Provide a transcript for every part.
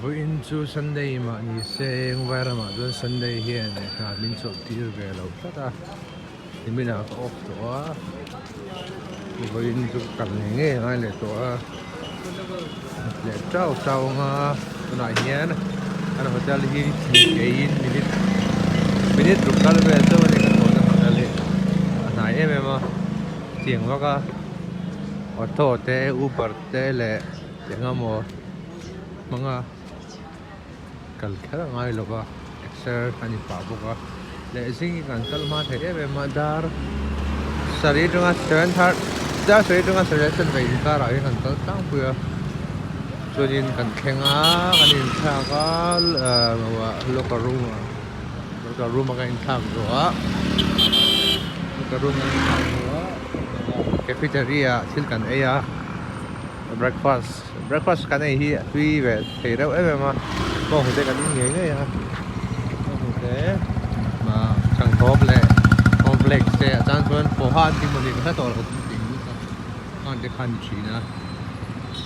Vawiin chu Sunday mah ni se Engvairamah chuan Sunday hian hna min chawlh tir ve lo tlat a, niminah ka off tawh a, vawiin chu ka kal ngei ngei a ngai leh tawh a, leh tau tau anga tunah hian an hotel hi keiin minute minute ruk kal vel chauh a ni kan hotel hi a hnai em em a tiang vak a auto te uber te leh eng emaw hmanga kal kher a ngai lova exer a ni pah bawk a leh zing hi kan kal hma thei em em a dar sarih atanga seven thirty dar sarih atanga sarih a chanve inkarah hian kan kal tlangpui a chuanin kan thleng a kan inthlak a ahh locker room ah locker room a kan inthlak zawh a locker room kan inthlak zawh a cafeteria ah thil kan ei a breakfast breakfast kan ei hi a tui ve thei reuh em em a bawng te kan in ngei ngei a bawng te ah changthawp leh cornflakes te a chang chuan poha an ti mawni ka hre tawh lo tih lut a khan te khan ni thin a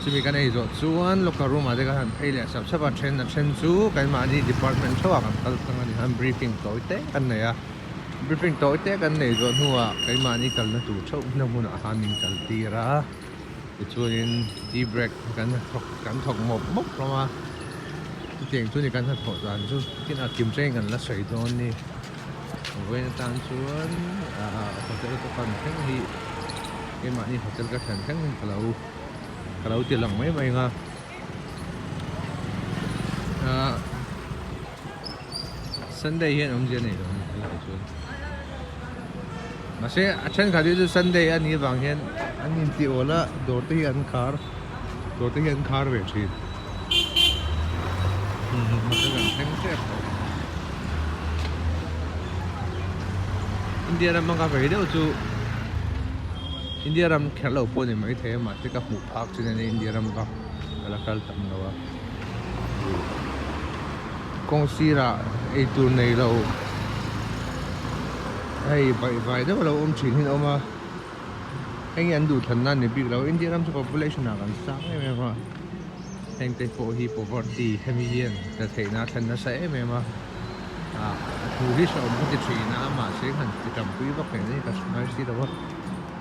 chumi kan ei zawh chuan locker room ah te khan ei leh sap sap a then a then chu keimahni department theuh ah kan kal tlang a ni khan briefing tawi te kan nei a briefing tawi te kan nei zawh hnuah keimahni kalna tur theuh na hmunah khan min kal tir a. Tichuanin tea break kan thawk kan thawk mawp mawp hlawm a, chutiang chu ni kan hnathawh dan chu tin a kim chengin kan la sawi dawn ni. Vawiin atan chuan ah hotel ka pan thleng hi keimahni hotel ka thlen thleng hi ka lo ka lo ti lang mai mai ang a ah Sunday hian awmzia nei lo a ni helai chuan. Mahse a thenkhat hi chu Sunday a nih avang hian an intih awl a dawr te hi an khar dawr te hi an khar ve thin mahse kan thleng tep tawh India ram a ka vei deuh chu India ram kher lo pawh a ni maithei a mahse ka hmuh phak chin a nia India ram bak ka la kal tam lo a. Kawng sirah eitur nei lo hei vaih vai deuh a lo awm thin hi an awm a heng hi an duh than na a ni bik lo India ram chu population ah kan sang em em a heng te pawh hi poverty hemi hian hna theih na a thlen nasa em em a ah thu hi hrehawm ka ti thin a mahse han ti tampui vak nen hi ka hre ngai si lo a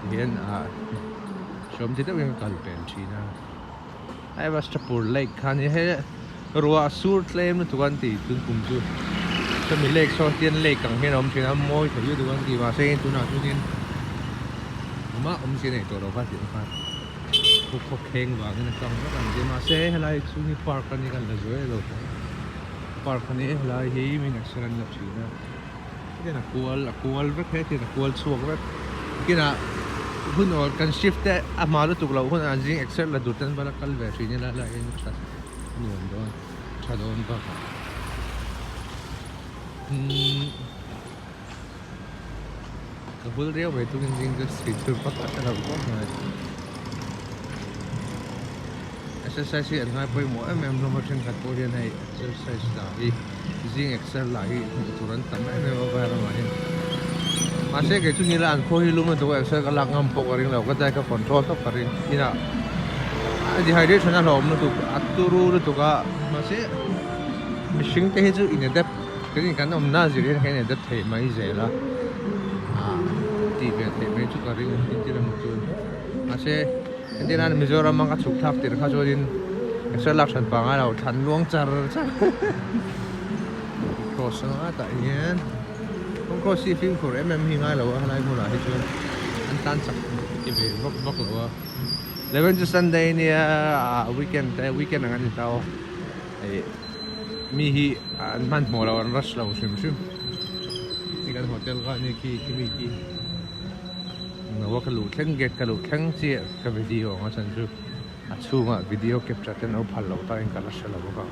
tihian ah hrehawm ti deuhin ka kal pel thin a. Aivastapur lake kha ni he ruah sur tlem lutuk an ti tun kum chu chumi lake saw hian lake ang hian a awm thin a mawi thei lutuk an ti mahse hei tunah chuanin engmah awmzia nei tawh lo kha tih kha khaw khaw kheng vangin a kang vek ang ti mahse helai chhung hi park a ni kan la zuai lo park a ni helai hi min exer an la thin a. Hetiang a kual a kual vek hetiang a kual chhuak vek kinah hun awl kan shift te a hma lutuk loh hunah an zing exer la dur ten bala kal ve thin ila lai hian tha nuam dawn tha dawn bakah umm ka bul riau mai tukin zing chu street chu pakhat a lo khawp mai. Exercise hi an ngai pawimawh em em hlawm a thenkhat pawh hian hei exercise lah hi zing exer lah hi hmuh tur an tam em em a vai ramah hian mahse kei chu nila an khaw hi lum lutuk a exer ka lak ngam pawh ka ring lo ka dai ka control tawp ka ring inah a dehydration a hlauhawm lutuk a turu lutuk a mahse mihring te hi chu in adapt kan in kan awmna zir hian kan in adapt thei mai zel a ah tih ve theih mai chu ka ring engtin emaw chu mahse. Entir nan Mizoram a ka chhuk thlak tir kha chuanin exer lak hran pah ngai lo thlan luang char char cross anga tah hian kawng cross hi fimkhur em em hi ngai lo a helai hmunah hi chuan an tan chak ti ve vak vak lo a eleven chu Sunday nia ah weekend te weekend ang a ni ta aw hei mi hi an hmanhmawh lo an rush lo hrim hrim hei kan hotel kha a ni khi khi mi khi. Nawa ka luh thleng gate ka luh thleng chiah ka video ang a chhan chu a chhungah video capture te an lo phal loh ta in ka la hre lo bawk a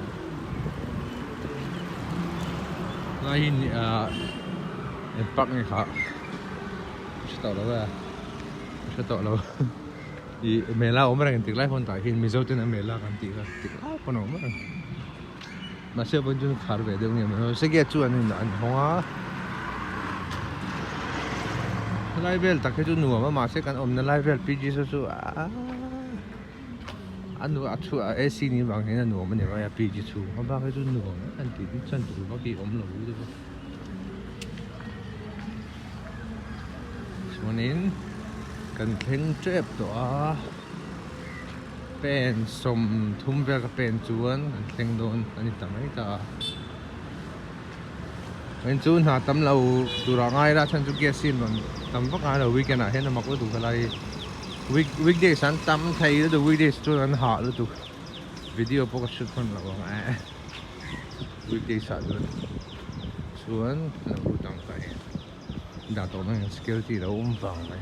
lai hi ah eng park nge kha ka hre tawh lo e ka hre tawh lo ih mela a awm reng tik lai pawn tah hian mizo ten a mela kan tih kha tik lai pawn a awm reng mahse vawiin chu khar ve deuh nge maw se gate chu an in an hawng a helai vel tak hi chu nuam a mahse kan awmna lai vel PG saw chu aaa. A nu a chhuah a AC ni vang hian a nuam a ni mai a PG chhung a bak hi chu nuam an tih bik chuan tur vak hi a awm lo deuh a. Chuanin kan thleng tep tawh a pen 30 vel ka pen chuan kan thleng dawn a ni ta mai ta a. Heng chu hna tam lo turah ngai ila chhan chu gas hi an rawn tam vak ngai lo weekend ah hian a mak lutuk helai hi week weekdays an tam thei lutuk weekdays chuan an hah lutuk video pawh ka shoot hman lo ang eh weekdays ah chuan chuan lo lut ang ka en dah tawh mai ang security lo awm vang mai.